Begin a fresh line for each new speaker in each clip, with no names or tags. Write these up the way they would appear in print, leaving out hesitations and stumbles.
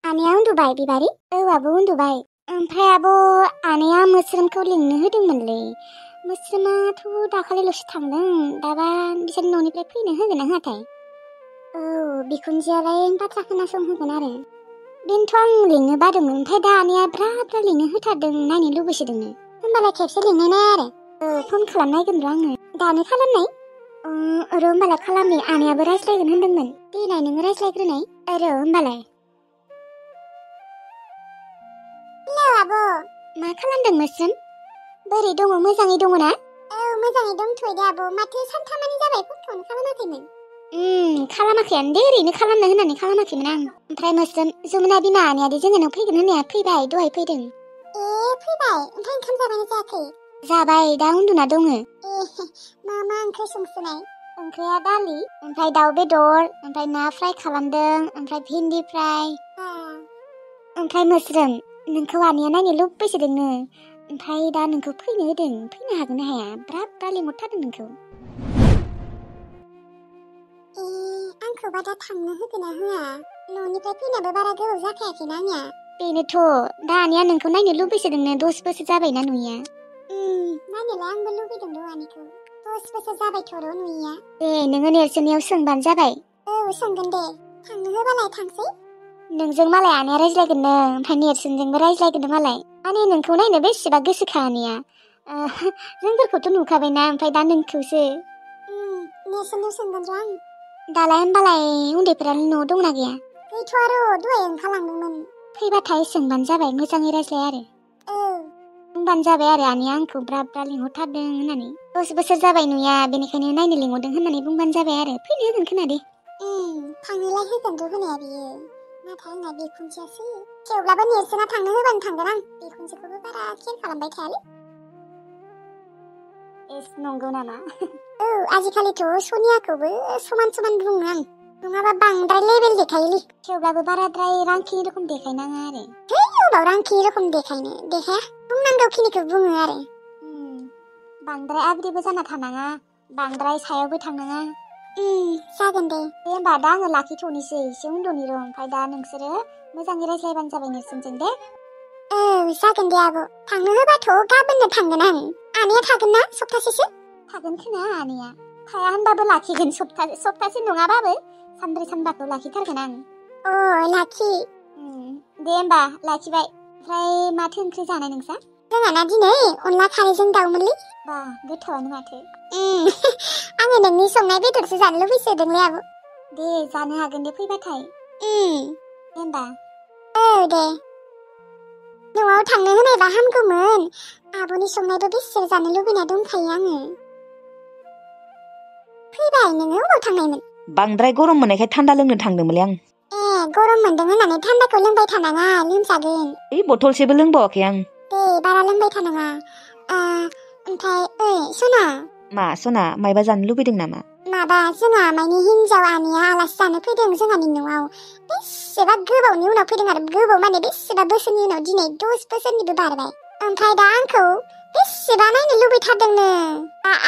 आनैया उन्दुबाय बिबारि? औ आब' उन्दुबाय। ओमफ्राय आब' आनैया मोस्रोमखौ लिंनो होदोंमोनलै। मोस्रोमाथ' दाखालिल'सो थांदों। दाबा बिसोर न'निफ्राय फैनो होगोन ना होआथाय? औ बिखुनजोआलाय बाथ्रा खोनासंहोगोन आरो। बेनोथ' आं लिंनो बादोंमोन। ओमफ्राय दा आनैया ब्रा ब्रा लिंनो होथारदों, नायनो लुबैसोदोंनो। होमबालाय खेबसे लिंनाय नाय आरो। फन खालामनायगोन र' आङो। दानो खालामनाय? र' होमबालाय खालामनि। आनैयाबो रायज्लायगोन होनदोंमोन। देनाय नोङो रायज्लायग्रोनाय। र' होमबालाय। हेलौ आब'। मा खालामदों मोस्रोम? बोरै दङ, मोजाङै दङ ना? औ मोजाङै दंथ'यो दे आब'। माथो सानथामानि जाबाय फनखौनो खालामाखैमोन। खालामाखैयानो दे, ओरैनो खालामनो होननानै खालामाखैमोन आं। ओमफ्राय मोस्रोम, जमुना बिमा आनैयादि जोंहानाव फैगोन होननाया फैबाय, दहाय फैदों। फैबाय? ओमफ्राय ओंखाम जाबायना जायाखै? जाबाय, दा उन्दुना दङ। मा ओंख्रि संसोनाय? ओंख्रिया दालि, ओमफ्राय दाउ बेदर, ओमफ्राय ना फ्राय खालामदों, ओमफ्राय भिन्दि फ्राय। ओमफ्राय मोस्रोम, नोंखौ आनैया नायनो लुबैसोदोंनो। ओमफ्राय दा नोंखौ फैनो होदों। फैनो हागोन ना हाया? ब्रा ब्रा लिंहरथारदों नोंखौ। आंखौबा दा थांनो होगोन ना होआ? न'निफ्राय फैनाबो बारा गोबाव जाखायाखैना आंनिया। बेनोथ', दा आनैया नोंखौ नायनो लुबैसोदोंनो। 10 बोसोर जाबायना नुयिया। नायनोलाय आंबो लुबैदों र' आनैखौ। 10 बोसोर जाबायथ' र' नुयिया। दे नोङो नेर्सोननियाव सोंबानो जाबाय। औ सोंगोन दे। थांनो होबालाय थांसै। नोंजों मालाय आनैया रायज्लायगोननो, ओमफ्राय नेर्सोनजोंबो रायज्लायगोननो मालाय। माने नोंखौ नायनो बेसेबा गोसोखा आनैया। जोंफोरखौथ' नुखाबायना, ओमफ्राय दा नोंखौसो। नेर्सोननाव सोंगोन र' आं। दालाय होमबालाय उन्दैफोरा न'आव दंना गैया? गैथ'आ र', दहाय ओंखारलांदोंमोन। फैबाथाय सोंबानो जाबाय, मोजाङै रायज्लाय आरो। बुंबानो जाबाय आरो आनैया आंखौ ब्रा ब्रा लिंहरथारदों होननानै। 10 बोसोर जाबाय नुया, बेनिखायनो नायनो लिंहरदों होननानै बुंबानो जाबाय आरो। फैनो होगोन खोना दे। थांनोलाय होगोन र' होनाया बियो। नाथाय आंना बिखुनजोआसो। थेवब्लाबो नेर्सोना थांनो होबानो थांगोन आं। बिखुनजोखौबो बारा केयार खालामबाय थायालै। नंगौ नामा? औ आजिखालिथ' सनियाखौबो समान समान बुङो आं। नङाबा बांद्राय लेबेल देखायोलै। थेवब्लाबो बाराद्राय रांखि रखम देखायनाङा आरो। अबाव रांखि रखम देखायनो? देखाया। बुंनांगौखिनिखौ बुङो आरो। बांद्राय आब्रिबो जाना थानाङा, बांद्राय सायावबो थांनाङा। जागोन दे। दे होमबा दा आङो लाखिथ'नोसै, एसे उन्दुनि र'। ओमफ्राय दा नोंसोरो मोजाङै रायज्लायबानो जाबाय नेर्सोनजों दे। औ जागोन दे आब'। थांनो होबाथ' गाबोननो थांगोन आं। आनैया थागोन ना सप्तासेसो? थागोन खोना आनैया। थाया होनबाबो लाखिगोन, सप्तासे नङाबाबो सानब्रै सानबाखौ लाखिथारगोन आं। लाखि। दे होमबा लाखिबाय। ओमफ्राय माथो ओंख्रि जानाय नोंसा? जोंहाना दिनै अनला खारैजों दाउमोनलै। बा गोथावानो माथो। आङो नोंनि संनाय बेदरसो जानो लुबैसोदोंलै आब'। दे जानो हागोन दे फैबाथाय। दे होमबा। औ दे। न'आव थांनो होनायबा हामगौमोन। आब'नि संनायबो बेसे जानो लुबैना दंखायो आङो। फैबाय नोङो? अबाव थांनायमोन?
बांद्राय गरम मोननायखाय थान्दा लोंनो थांदोंमोनलै आं।
गरम मोनदों होननानै थान्दाखौ लोंबाय थानाङा, लोमजागोन।
बथलसेबो लोंबावाखै आं।
दे बारा लोंबाय थानाङा। ओमफ्राय सना।
मा सना, मायबा जानो लुबैदों नामा?
माबा, जोंहा मायनि हिन्जाव आनैया आलासि जानो फैदों जोंहानि न'आव। बेसेबा गोबावनि उनाव फैदों आरो। गोबाव माने बेसेबा बोसोरनि उनाव। दिनै 10 बोसोरनिबो बारबाय। ओमफ्राय दा आंखौ बेसेबा नायनो लुबैथारदोंनो।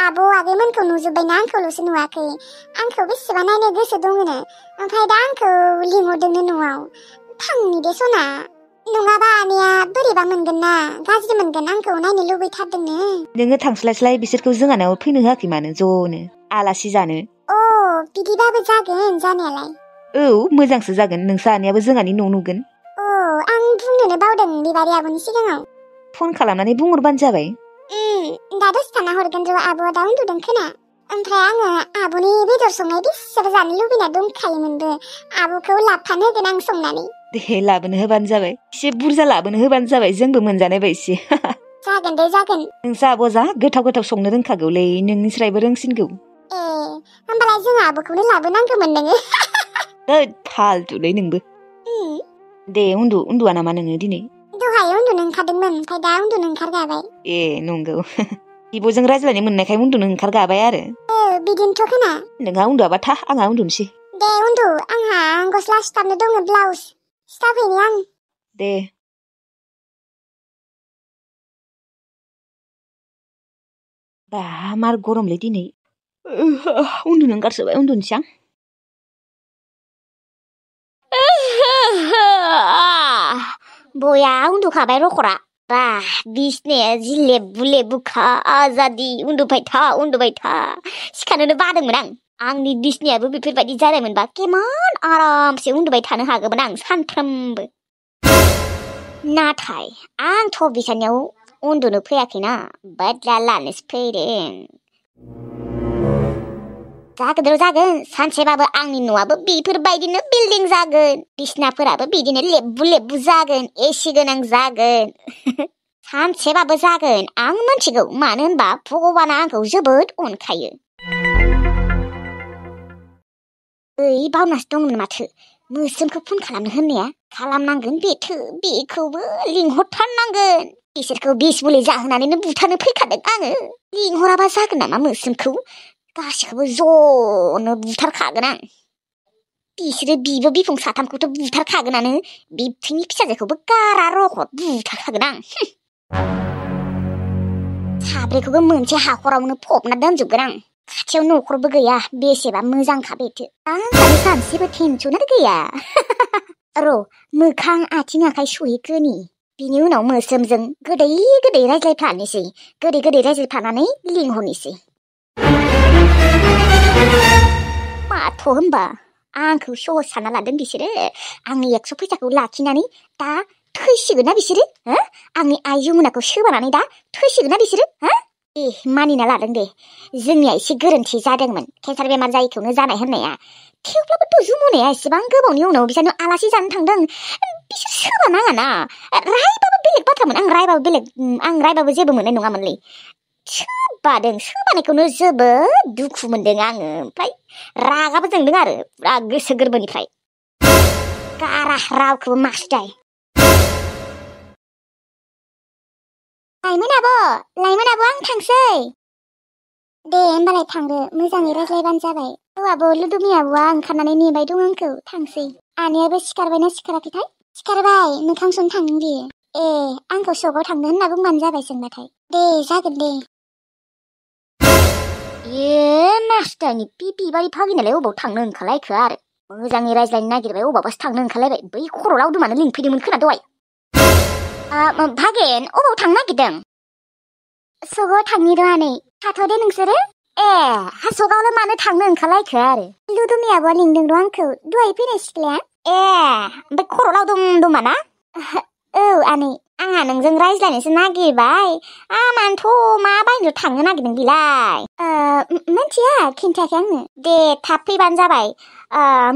आब' आगैमोनखौ नुजोब्बायना, आंखौल'सो नुवाखै। आंखौ बेसेबा नायनो गोसो दङनो। ओमफ्राय दा आंखौ लिंहरदोंनो न'आव। थांनि दे सना। नङाबा आनैया बोरैबा मोनगोन ना, गाज्रि मोनगोन आंखौ नायनो लुबैथारदोंनो।
नोङो थांस्लायस्लाय बिसोरखौ जोंहानाव फैनो होआखै मानो ज'नो आलासि जानो?
बिदिबाबो जागोन जानायालाय।
औ मोजांसो जागोन, नोंसा आनैयाबो जोंहानि न' नुगोन।
आं बुंनोनो बावदों बिबारि आब'नि सिगाङाव।
फन खालामनानै बुंहरबानो जाबाय।
दा दसे थाना हरगोन र', आब'आ दा उन्दुदों खोना। ओमफ्राय आङो आब'नि बेदर संनाय बेसेबा जानो लुबैना दंखायोमोनबो। आब'खौ लाबोफानो होगोन आं संनानै।
दे लाबोनो होबानो जाबाय। एसे बुरजा लाबोनो होबानो जाबाय, जोंबो मोनजानायबा एसे।
जागोन दे जागोन।
नोंसा आब'आ जा गोथाव गोथाव संनो रोंखागौलै, नोंनिस्रायबो रोंसिनगौ।
होमबालाय जों आब'खौनो लाबोनांगौमोन नोङो।
फालतुलै नोंबो। दे उन्दुआ नामा नोङो दिनै?
दहाय उन्दुनो ओंखारदोंमोन, ओमफ्राय दा उन्दुनो ओंखारगाबाय।
नंगौ। बिब'जों रायज्लायनो मोननायखाय उन्दुनो ओंखारगाबाय आरो।
बिदिनोथ' खोना।
नोंहा उन्दुआबा था, आंहा उन्दुनोसै।
दे उन्दु, आंहा गस्ला सुथाबनो दङ, ब्लाउस सुथाबहैनि आं।
दे। बा मार गरमलै दिनै। उन्दुनो ओंखारसोबाय, उन्दुनोसै आं।
बया उन्दुखाबाय रखरा बा बिसनाया जि लेबु लेबुखा आजादि उन्दुबाय था सिखारनोनो बादोंमोन आंनि बिसनायाबो बेफोरबायदि जानायमोनबा केमान आरामसे उन्दुबाय थानो हागौमोन आं सानफ्रोमबो नाथाय आंथ' बिसानियाव उन्दुनो फैयाखैना बदला लानोसो फैदों जागोन सानसेबाबो आंनि न'आबो बेफोरबायदिनो बिल्डिं जागोन बिसनाफोराबो बिदिनो लेबु जागोन एसि गोनां जागोन सानसेबाबो जागोन आं मिथिगौ मानो होनबा भगबाना आंखौ जोबोद अनखायो ओइ बावनासो दंमोन माथो मोस्रोमखौ फन खालामनो होननाया खालामनांगोन बेखौबो लिंहरथारनांगोन बिसोरखौ बिस मुलि जाहोनानैनो बुथारनो फैखादों आङो लिंहराबा जागोन नामा मोस्रोमखौ गासिखौबो ज'नो बुथारखागोन आं बिसोरो बिब' बिफं साथामखौथ' बुथारखागोनानो बिबथैनि फिसाजोखौबो गारा रखर बुथारखागोन आं साब्रैखौबो मोनसे हाखरावनो फबना दोनजोबगोन आं खाथियाव न'खरबो गैया बेसेबा मोजांखा बेथो आंहाबो सानसेबो टेनसनानो गैया र' मोखां आथिं आखाइ सुहैग्रोनि बिनि उनाव मोस्रोमजों गोदै रायज्लायफ्लानोसै गोदै रायज्लायफ्लानानै लिंहरनोसै माथ' होनबा आंखौ सहस सानना लादों बिसोरो आंनि 100 फैसाखौ लाखिनानै दा थैसिगोन ना बिसोरो आंनि आइ जमुनाखौ सोबानानै दा थैसिगोन ना बिसोरो दे मानिना लादों दे जोंनिया एसे गोरोन्थि जादोंमोन केन्सार बेमार जायैखौनो जानाय होननाया थेवब्लाबोथ' जमुनाया एसेबां गोबावनि उनाव बिसोरनो आलासि जानो थांदों बिसोर सोबा नाङाना रायबाबो बेलेग बाथ्रामोन आं रायबाबो जेबो मोननाय नङामोनलै सोबानायखौनो जोबोद दुखु मोनदों आङो ओमफ्राय रागाबो जोंदों आरो गोसो गोरबोनिफ्राय गारा रावखौबो मासुदाय लाइमोन आब' आं थांसै दे होमबालाय थांदो मोजाङै रायज्लायबानो जाबाय आब' लुदुमि आब'आ ओंखारनानै नेबाय दं आंखौ थांसै आनैयाबो सिखारबायना सिखाराखैथाय सिखारबाय मोखां सुनो थांदों बियो आंखौ सकआव थांनो होनना बुंबानो जाबाय सोंबाथाय दे जागोन दे मास्टारनि बिबारि फागिनालाय अबाव थांनो ओंखारलायखो आरो मोजाङै रायज्लायनो नागिरबाय अबावबासो थांनो ओंखारलायबाय बै खर' लावदुमानो लिंफैदोंमोन खोना दहाय भागेन अबाव थांनो नागिरदों सकआव थांनि र' आनै थाथ'दे नोंसोरो सकआवलाय मानो थांनो ओंखारलायखो आरो लुदुमि आब'आ लिंदों र' आंखौ दहाय फैनाय सिख्लाया ओमफ्राय खर' लावदुम दंमा ना औ आनै आंहा नोंजों रायज्लायनोसो नागिरबाय मानोथ' मा बायनो थांनो नागिरदों बिलाय मिन्थिया खिन्थायाखै आंनो दे थाब फैबानो जाबाय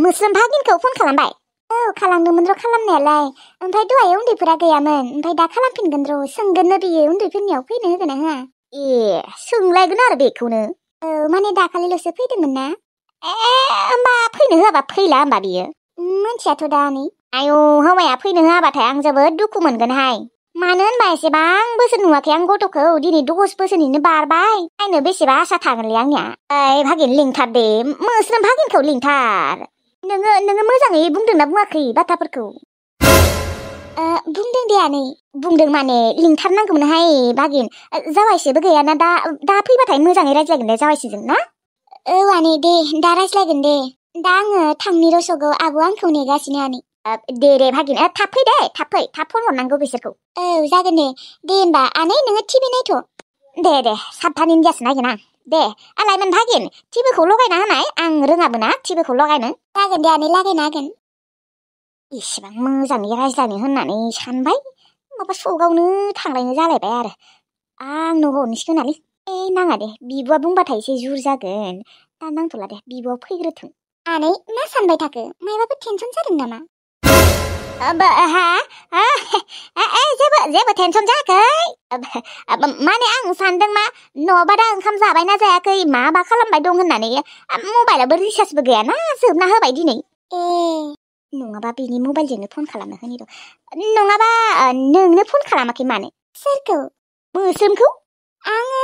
मोस्रोम भागिनखौ फन खालामबाय औ खालामदोंमोन र' खालामनायालाय ओमफ्राय दहाय उन्दैफोरा गैयामोन ओमफ्राय दा खालामफिनगोन र' सोंगोननो बियो उन्दैफोरनियाव फैनो होगोन ना होआ सोंलायगोन आरो बेखौनो औ माने दाखालिल'सो फैदोंमोन ना होमबा फैनो होआबा फैला होमबा बियो मिन्थियाथ' दा आनै आयौ हौवाया फैनो होआबाथाय आं जोबोद दुखु मोनगोनहाय मानो होनबा एसेबां बोसोर नुवाखै आं गथ'खौ दिनै 10 बोसोरनिनो बारबाय नायनो बेसेबा आसा थागोनलै आंनिया भागिन लिंथार दे मोस्रोम भागिनखौ लिंथार नोङो मोजाङै बुंदोंना बुङाखै बाथ्राफोरखौ बुंदों दे आनै बुंदों माने लिंथारनांगौमोनहाय भागिन जावायसेबो गैयाना दा फैबाथाय मोजाङै रायज्लायगोन दे जावायसेजों ना औ आनै दे दा रायज्लायगोन दे दा आङो थांनि रस'गआव आब' आंखौ नेगासिनो आनै दे भागिन थाब फै दे थाब फन हरनांगौ बिसोरखौ औ जागोन दे होमबा आनै नोङो टिभि नायथ' दे साबधान इन्डियासो नायगोन आं दे लाइमोन भागिन टिभिखौ लगायना होनाय आं रोङाबो ना टिभिखौ लगायनो जागोन दे आनै लागायना होगोन इसेबां मोजाङै रायज्लायनो होननानै सानबाय माबा सकआवनो थांलायनो जालायबाय आरो आंनो हरनोसै खोनालै नाङा दे बिब'आ बुंबाथाय एसे जुर जागोन दा नांथ'ला दे बिब'आ फैग्रोथों आनै मा सानबाय थाखो मायबाफोर टेनसन जादों नामा जेबो टेनसन जायाखै माने आं सानदों मा न'बा दा ओंखाम जाबायना जायाखै माबा खालामबाय दं होननानै मबाइलाबो रिसार्जबो गैयाना जोबना होबाय दिनै नङाबा बेनि मबाइलजोंनो फन खालामना होनि र' नङाबा नोंनो फन खालामाखै मानो सोरखौ मोस्रोमखौ आङो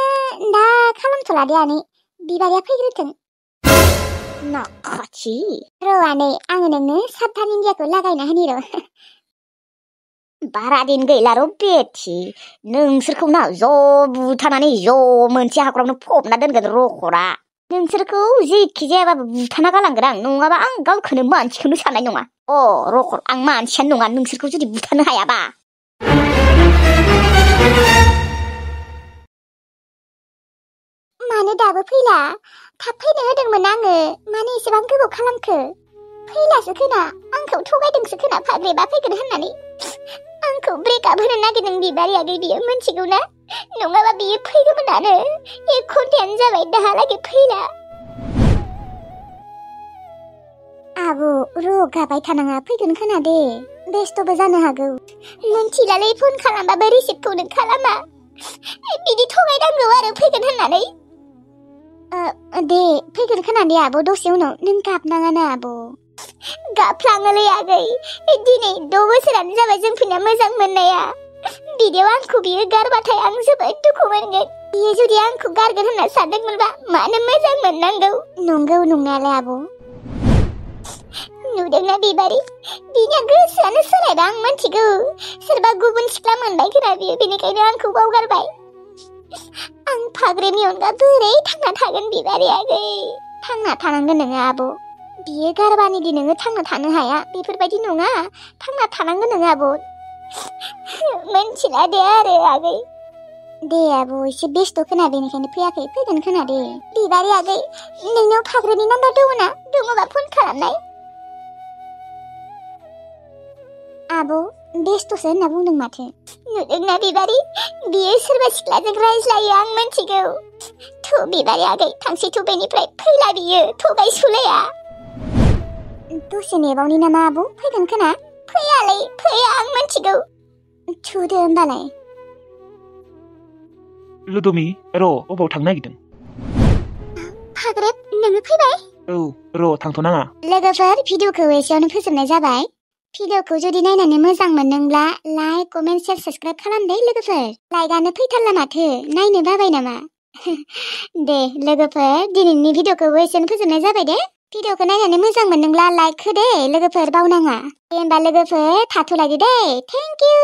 दा खालामथ'ला दे आनै बिबारिया फैग्रोथों नाखाथि र' आनै आङो नोंनो साबधान इन्डियाखौ लागायना होनि र' बारा दिन गैला र' बेथि नोंसोरखौ ना ज' बुथारनानै ज' मोनसे हाखरावनो फबना दोनगोन रखरा नोंसोरखौ जेखि जायाबाबो बुथारना गालांगोन आं नङाबा आं गावखौनो मानसिखौनो साननाय नङा रखर आं मानसियानो नङा नोंसोरखौ जुदि बुथारनो हायाबा मानो दाबो फैला? थाब फैनो होदोंमोन आङो। मानो एसेबां गोबाव खालामखो? फैलासो खोना। आंखौ थगायदोंसो खोना फाग्रेबा फैगोन होननानै। आंखौ ब्रेकआप होनो नागिरदों बिबार आगै बियो मिथिगौ ना? नङाबा बियो फैगौमोनानो। 1 घन्टायानो जाबाय दाहालागै फैला। आबौ गाबाय थानाङा फैगोन खोना दे। बेस्थ'बो जानो हागौ। मिथिलालै फन खालामबाबो रिसिभखौनो खालामा। बिदि थगायनांगौ आरो फैगोन होननानै। दे फैगोन खोना दे आबौ दसे उनाव। नों गाबनाङाना आबौ। गाबफ्लाङोलै आगै। दिनै 6 बोसोरानो जाबाय जों फैना मोजां मोननाया। बिदियाव आंखौ बियो गारबाथाय आं जोबोद दुखु मोनगोन। बियो जुदि आंखौ गारगोन होनना सानदोंमोनबा मानो मोजां मोननांगौ? नंगौ नंनायालाय आबौ। नुदोंना बिबारि? बिनिया गोसोआनो सोलायबा आं मिथिगौ। सोरबा गुबुन सिख्ला मोनबाय खोना बियो बेनिखायनो आंखौ बावगारबाय। आं फाग्रेनि अनगा बोरै थांना थागोन बिबारि आगै? थांना थानांगोन नोङो आबौ। बियो गारबानि दि नोङो थांना थानो हाया बेफोरबायदि नङा। थांना थानांगोन नोङो आबौ। मिथिला दे आरो आगै। दे आबौ एसे बेस्थ' खोना बेनिखायनो फैयाखै। फैगोन खोना दे। बिबारि आगै नोंनाव फाग्रेनि नाम्बार दङ ना? दङबा फन खालामनाय। आबौ बेस्थ'सो होनना बुंदों माथो। नुदोंना बिबारि? बियो सोरबा सिख्लाजों रायज्लायो आं मिथिगौ। थु बिबारि आगै थांसै थु बेनिफ्राय फैला बियो थगायसुलाया। दसे नेबावनि नामा आबौ? फैगोन खोना? फैयालै फैया आं मिथिगौ। थुदो होमबालाय।
लुदुमि र' अबाव थांनो नागिरदों?
फाग्रेब नोङो फैबाय?
औ र' थांथ'नाङा।
लोगोफोर भिडिअखौ एसेयावनो फोजोबनाय जाबाय। भिडिअखौ जुदि नायनानै मोजां मोनदोंब्ला लाइक कमेन्ट शेयार साबस्क्राइब खालाम दे लोगोफोर। लाइकआनो फैथारला माथो नायनो बाबाय नामा? दे लोगोफोर दिनैनि भिडिअखौबो एसेयावनो फोजोबनाय जाबाय दे। भिडिअखौ नायनानै मोजां मोनदोंब्ला लाइक हो दे लोगोफोर बावनाङा। दे होमबा लोगोफोर थाथ'लायदो दे। Thank you.